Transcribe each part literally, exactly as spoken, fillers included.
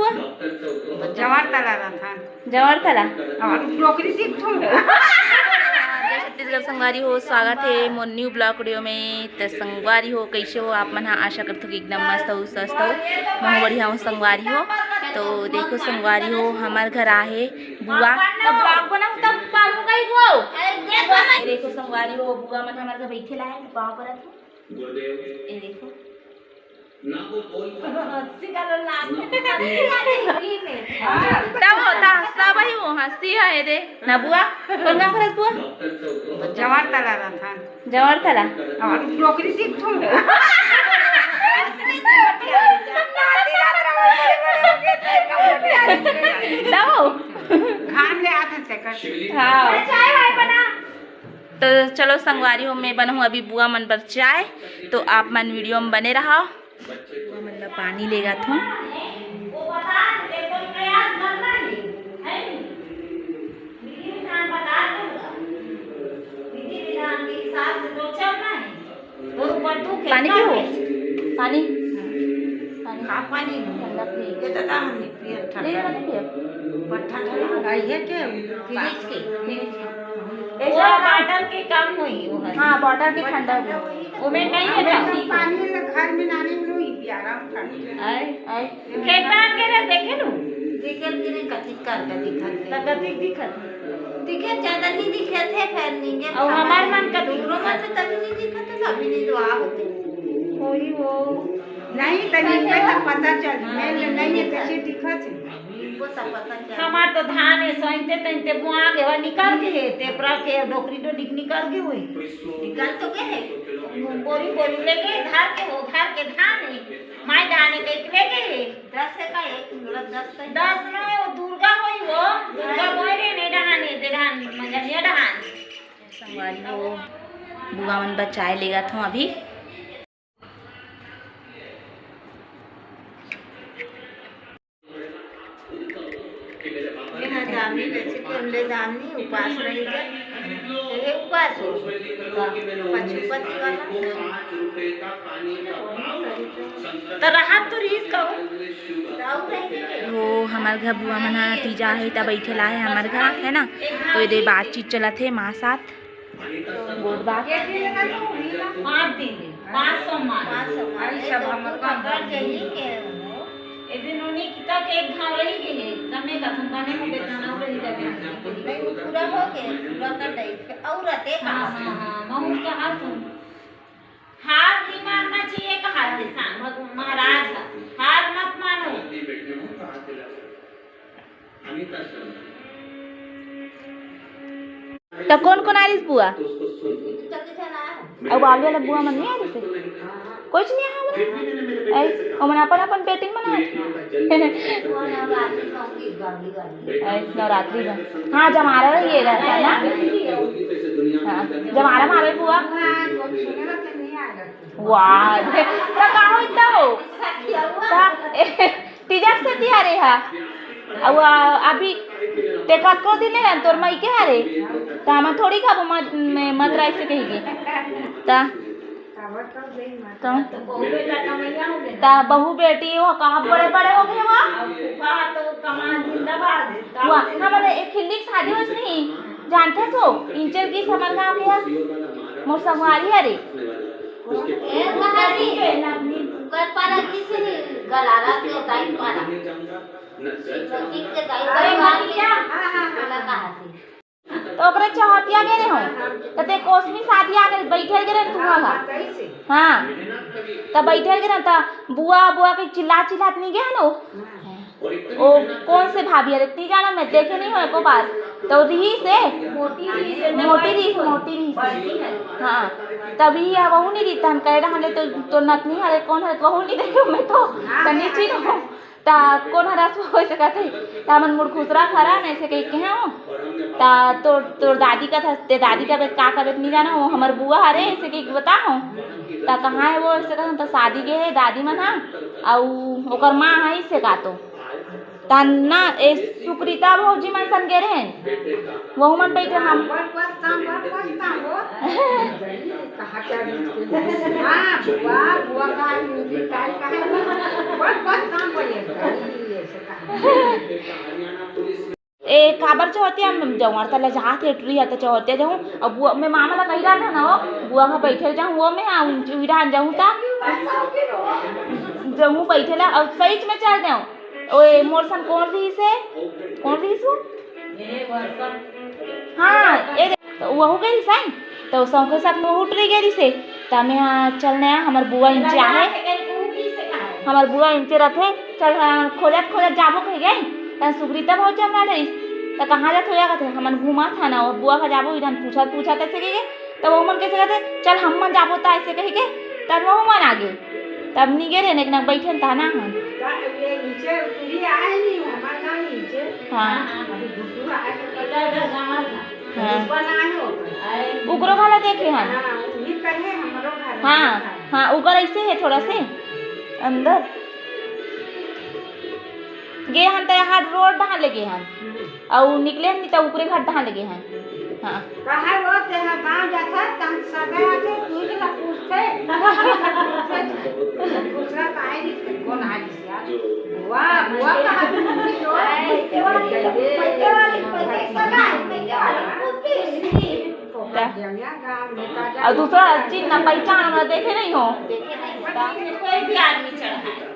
जवार तला रहा था। जवार तला। और नौकरी दिख थो। जय छत्तीसगढ़ संगवारी हो, स्वागत हे मोर new vlog video में। त संगवारी हो, कइसे हो आप मन ह? आशा करथों कि एकदम मस्त हो, स्वस्थ हो। महूँ बढ़िया हूँ संगवारी हो। तो देखो संगवारी हो, हमर घर आहे बुआ। तब vlog बनाऊँ तब पालू गई वो। ये देखो संगवारी हो, बुआ मन हमर घर बैठे ला है, पाँव परत हे। ये देखो। तब होता, सब ही वो हंसी है, ये दे। ना बुआ, कौन काम करत बुआ? जवार तला रहा था। जवार तला। और नौकरी दिख थो। तब हो। घाम ले आते थे कर। हाँ। चाय वाय बना। तो चलो संगवारी हो, मैं बनाऊँ अभी बुआ मन बर चाय, तो आप मन video में बने रहा। बुआ मन ला पानी लेगत हूँ। पानी पीहू? पानी? पानी? का पानी? ठंडा पी। ये तो हमने पिया नहीं, ठंडा। नहीं पिया। पर ठंडा लगा है के? फ्रिज के। फ्रिज के। वो ऐसा ना। बॉटल के कम होई, वो है। हाँ, बॉटल के ठंडा होई। वो में नहीं है हमें तो। पानी घर में नानी नहीं पिया, आराम ठंडा। आए। आए। खेत आन के रे देखे नु? देखे के रे कथी कर के दिखत हे। त कथी दिखत हे? दिखे ज्यादा नहीं दिखत हे, फेर निंगे अउ खावा हमार मन का दूरो दिखत? मत तभी नहीं दिखत हे, अभी नहीं तो आ होते। वही वो। नहीं, त निंगे त पता चल, मैं नहीं है, कैसे दिखत हे? निंगो त पता चल। हमार तो धान हे, सोइते तइते बुआ गे, वो निकल के हे, टेपरा के, डोकरी डोडिक निकल के होई। निकल तो के हे? बोरी बोरी लेके, धार के हो, धार के धान हे। माई दाने के एक लेके हे। दस हे का एक? मतलब दस का ही। दस नोहे, वो दुर्गा होई वो। दुर्गा बोए रे, ने डहान, ने डहान, मजा ने डहान। संगवारी हो, बुआ मन बर चाय लेगत हूँ अभी। बिना दामनी बेचे के हमले दामनी उपास रही जा। ये उपास हो। पशुपति वाला। त राहत तो रहीस कहूँ। हो, हमर घर बुआ मन ह तीजा हे, त बइठे ला हे हमर घर, है ना? तो एदे बातचीत चलत हे माँ साथ। गोठ बात। पाँच दिन, पाँच सोमवार। पाँच सोमवार। अरे, सब हम अपन पकड़ के ही के हो। ए दिन उन्हीं की तक एक घाव रही के है, तमे कथम बने हो बेदाना रही जाते हैं। नहीं, वो पूरा हो गया, पूरा कर दे। और रहते हाँ, कहाँ? हाँ, हाँ, महूँ कहा तुम। हार नहीं मानना चाहिए, कहा थे सा-, भगवान महाराज का। हार मत मानो। त कोन कोन आरिस बुआ? अउ बालू वाला बुआ मन नहीं आरिस हे? कोई नहीं आया हमन। ऐ, ओमन अपन अपन बैटिंग बनावत हे। ऐ, नवरात्रि में। हाँ, जमारा रही है ना। हाँ, जमारा मारे बुआ। वाह, त का हो इतना हो? त, ए, तीजा के सेती हरे हा। अउ, आ, अभी ते कतको दिन ले तोर मइके हरे। त हमन थोड़ी खाबो मत, में मत राइस से कहिके। त, त, त बहू बेटी हो, कहाँ बड़े बड़े हो गए हो? वाह, हमर एक खिल्ली के शादी होइस नहीं, जानथे तो, इंचर की समर गाँव के हा, मोर संगवारी हरे। ए, कहाँ जी? ओकर पारा किसे गलारा के ताई पारा। श्रीमती के दाई अरे, परिवार के मतिया। हाँ, हाँ, हाँ। बोला कहाँ से? त ओकरे चौहतिया गे रहे हो, त ते कोसमी शादी आ गे, बैठे गे रहे तू हा। हाँ, त बैठे गे रहे, त बुआ, बुआ के चिल्ला चिल्लात नहीं गे हन ओ। ओ कोन से भाभी हरे, इतनी जाना मैं देखे नहीं हो एको बार। त रिहिस हे मोटी रिहिस हे, मोटी रिहिस। हाँ, तभी यह वहू नहीं रहिस, हम कहे रहन ले तो, तो नतनी हरे, कोन हरे, वहू नहीं देखे मैं तो, त नहीं चिन्हों। त कोन हरा सो होई सकत हे? त हमन मुड़खुसरा हरन, ऐसे कहिके हो। त तोर, तोर दादी कथा, ते दादी का बेत का का बेत नहीं जाना हो, हमर बुआ हरे, ऐसे कहिके बता हो। त कहाँ हे वो, ऐसे कहा, त शादी गे हे दादी मन हा, अउ ओकर माँ हा, ऐसे का तो। त ना, ए सुकृता भौजी मन सन गे रहे, वहू मन बैठे हम। बड़ पछताम, बड़ पछताम हो। कहाँ के आदमी के? हाँ, बुआ, बुआ का आदमी की ताई कहाँ है? बड़ पछताम हो ये। ए, काबर चौहतिया में जाऊँ? अरे, त लजात हे, टुरी ह, त चौहतिया जाऊँ। अब बुआ, मैं मामा ला कही रहा था ना, वो बुआ ह बैठे जाऊँ, वो में, हाँ, उन-, उइरान जाऊँ, ता जाऊँ बैठे ला, अब सही में चल देऊँ। ओए, मोर संग कोन रहिस हे? कोन रहिस वो? हाँ, ए, त वहू गे रिहिस हे, त सौंखे साथ में उठ रही गे रिहिस हे। त में, हाँ, चल नया, हमर बुआ इंचे आहे, हमर बुआ इंचे रथे, चल, हाँ, खोजत खोजत जाबो कहि गे। त सुग्रीता भौजी हमला रहिस, त कहाँ जात हो या कथे, हमन घूमत हन, वो बुआ का जाबो, इधन पूछत पूछत ऐसे कहि गे, त वो मन कैसे कहते, चल हम मन जाबो, त ऐसे कहि के, तब वो मन आगे, तब निगे रे, नेक नक बैठन ता ना हन। का ये नीचे उतरी आए नहीं, हमारे गाँव नीचे। हाँ। अभी गुड्डू आए तो पता है, गाँव था। हाँ। ऊपर ना आए हो। आए। उकरो वाला देखे हन। हाँ, उन्हीं कहे हमरो घर में हाँ, था। हाँ, उकर ऐसे है थोड़ा से अंदर। गे हन त यहाँ रोड डहान ले गे हन। हम्म। अउ निकले हन, नहीं त उकरे घर डहान ले गे हन। हाँ। कहाँ वो तेरा गाँव जाता, तहन सगा आके पूछ ला, पूछते। पूछला काहे नहीं, कौन आ रही है? बुआ, बुआ कहाँ? त-, अउ दूसरा चिन्ह ना पहचान, हमरा देखे नहीं हो। कोई भी आदमी चढ़ा है।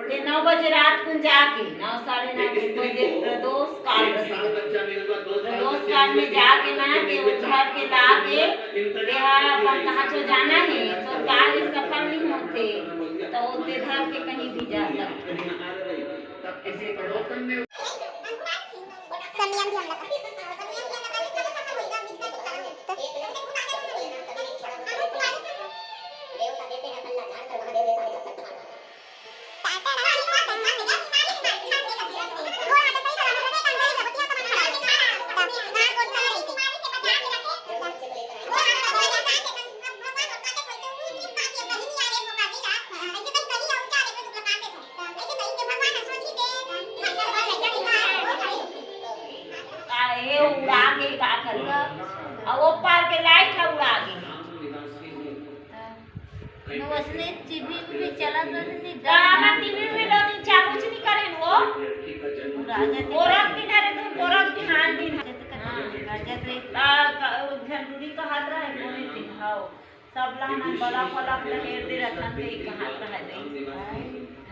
ते नौ बजे रात कुन जाके, नौ, साढ़े नौ बजे प्रदोष काल रथे। प्रदोष काल में जाके ना, ते उद्धार के लाके, तेहा अपन कहाँ छो जाना है, तो कार्य सफल नहीं होते, तो ते धर के कहीं भी जा सकते। ऐसे करो। का हे उड़ा के का करबा? अउ ओ पार के लाइट ह उड़ा गे। न उसने टीवी भी चलत रहिस, नहीं का हमर टीवी भी लोग चालू च नहीं करे वो। उड़ा जाते। कोरक दिन हरे तो कोरक बिहान दिन। हाँ, गरजत रही। का, का, वो झंडूरी कहत रहे, कोने दिन, हाँ। सब ला हमन बल्ब वल्ब ला हेर दे रथन, ते कहत रहे दे।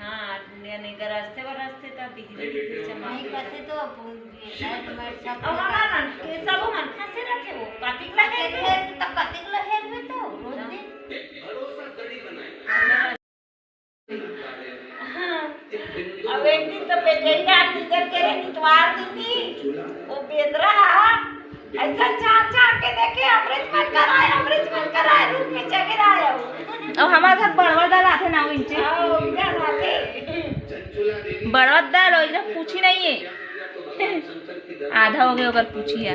हाँ, यानी गरजते वरजते त बिजली बिजली चमक नहीं करते तो अपन लाइट माइट सब अउ हमर मन के, सब मन फंसे रथे वो, कतिक ला हेर दे। त कतिक ला हेर भी तो, रोज दिन। हाँ। अब एक दिन तो बेटे ही रात निकल के रे नितवार दिन थी, वो बेंदरा हा, ऐसा झांक झांक के देखे, अमृत मन कराए, अमृत मन कराए, रूप में जगे रहा है वो। अब हमारे घर बड़वा दाल आथे ना, वो इंचे। हाँ, वो इधर आथे। बड़वा दाल, वो इधर पूछी नहीं है। आधा हो गया, ओकर पूछी है।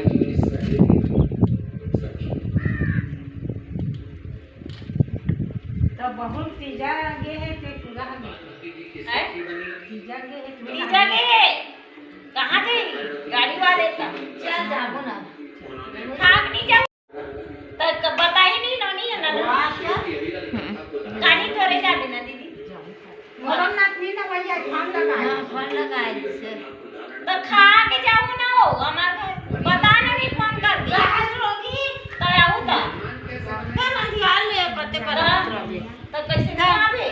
त बहू तीजा गे हे, ते पूरा हवे। हैं? तीजा गे हे, पूरा तीजा हवे। गे हे। कहाँ जाई? गाड़ी वाले का। चल जाबो ना। खाक नहीं जाबो। त क-, बताई नहीं, नोनी है ना, ना। वाह, क्या? हम्म। गाड़ी तोरे जाबे ना, दीदी। मोरम नाथ नहीं ना भैया, फोन लगाए। हाँ, फोन लगाए से। त खा के जाऊ ना हो, हमार घर बता ना, नहीं फोन कर दी। लास्ट रोगी, त आऊ त। ना, ना, निकाल ले, पत्ते पर त, रख रहे। त कैसे ना आवे?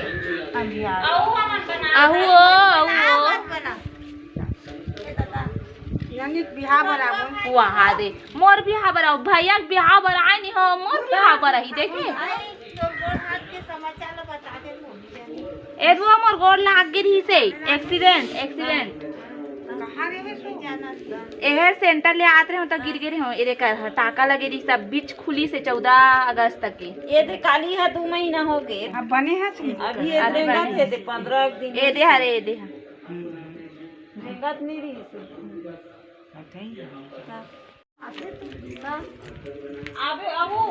अंधियार। आऊ हमन बना। आऊ, आऊ, आऊ। मत बना। ये दादा। यानी बिहाव बर आबो। वाह दे, मोर बिहाव बर आऊ, भैया के बिहाव बर आए नहीं हो, मोर बिहाव बर आही, देखे। आई, तो गोड़ हाथ के समाचार ला बता दे, मोर जानी। ए रुआ, मोर गोड़ लाग गे रहिस हे, एक्सीडेंट, एक्सीडेंट। कहाँ रहे सो? एहर सेंटर ले आत रहे हो तो गिर गे रहे हो, एरे कर टाका लगे रहिस, सब बीच खुलिस हे चौदह अगस्त तक के। ये दे काली है, दो महीना हो गए। अब बने है सुन। अभी ये अभी रेंगत बने। है दे पंद्रह दिन। ए दे हरे, ए दे हरे। रेंगत नहीं रहिस। हाँ। आबे, आबू।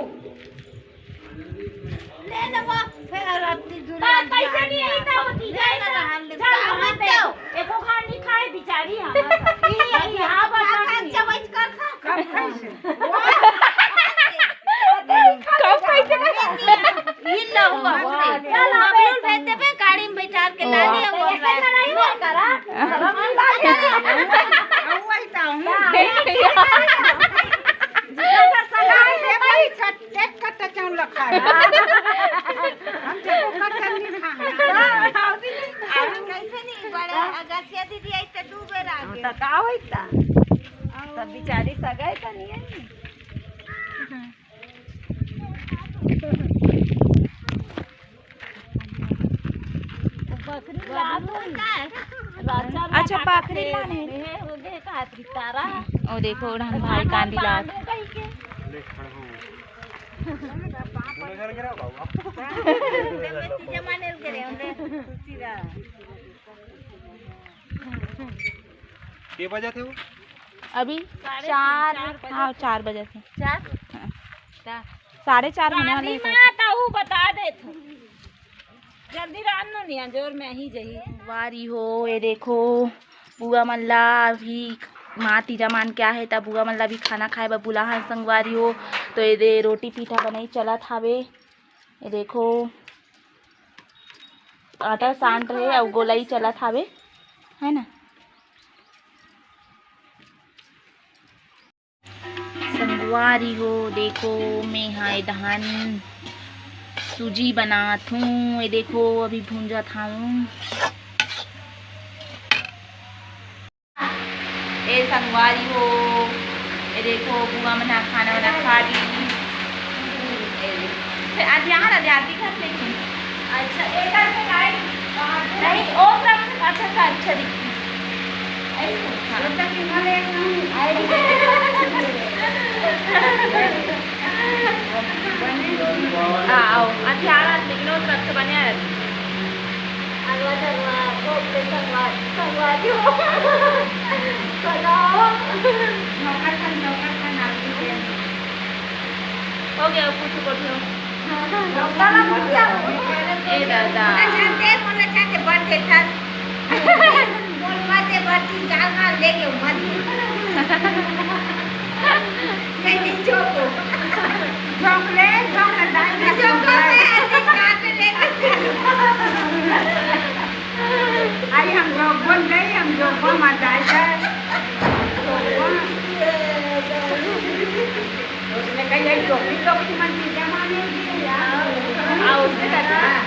ले लेबो, फेर अपनी दूर ता कैसे नहीं आई ता होती जाए ता। चल, हम तो एको खान नहीं खाए बिचारी हम। ई, ई, हाँ, बता नहीं। चबैच कर खा। कब खाई से? कब खाई से? ई लो, बाप रे। चल, बबलू भाई, तेबे गाड़ी में बैठार के ला लिया, वो ऐसे लड़ाई मत करा। रसिया दीदी आई त दू बेर आ हाँ, गए। त का होई त? सब बिचारी सगाई त नहीं है। बकरी लात होई। राजा अच्छा, बकरी लाने। हो गए का तारा। ओ देखो, उड़ान भाई कांदी लात। के बजे थे वो? अभी साढ़े तीन, चार, चार बजे हाँ, थे। चार बजे थे। चार? हाँ। का? साढ़े चार होने वाले रानी हैं। माँ, ताऊ बता दे तू। जल्दी रान नो निया, जोर में ही जही। संगवारी हो, ये देखो, बुआ मन ला अभी माँ तीजा मान के आहे, त बुआ मन ला भी खाना खाए बर बुलाहन संगवारी हो। तो ये दे रोटी पीठा बनई चलत हावे। ये देखो, आटा सांट रहे अउ गोलाई चलत हावे, है ना? संगवारी हो, देखो, मैं हा ए डहान सूजी बनात हूँ। ये देखो, अभी भूंजत हूँ। ए संगवारी हो, ये देखो, बुआ मन हा खाना वाना खा ली। ए, आज यहाँ ना जाती घर लेकिन अच्छा, एक घर पे लाइट नहीं, ओ तरफ से अच्छा सा अच्छा दिखती। ऐसे, हाँ। जब तक इन्होंने नहीं आए। हाँ, आओ। अंधियारा लेकिन ओ तरफ से बने आए। अगवा, अगवा, ओ पे संगवा, संगवा दियो। सगाओ। नौकर खन, नौकर खन, आपकी हो गया, कुछ बोल लो। ए दादा। मोला जानते, मोला जानते, बर्थडे था। बोल मत दे, बर्थडे जाल मार ले गयो, मत। नहीं, नहीं, चोको। चॉकलेट, चॉकलेट, दाई का चोको चॉकलेट। मैं ऐसे काट लेकर आई हम जोगबन गई, हम जोगबन मत जाए जाए। उसने कही, "यही टोपी, टोपी मन की जमाने की है यार।" हाँ, उसने कहा।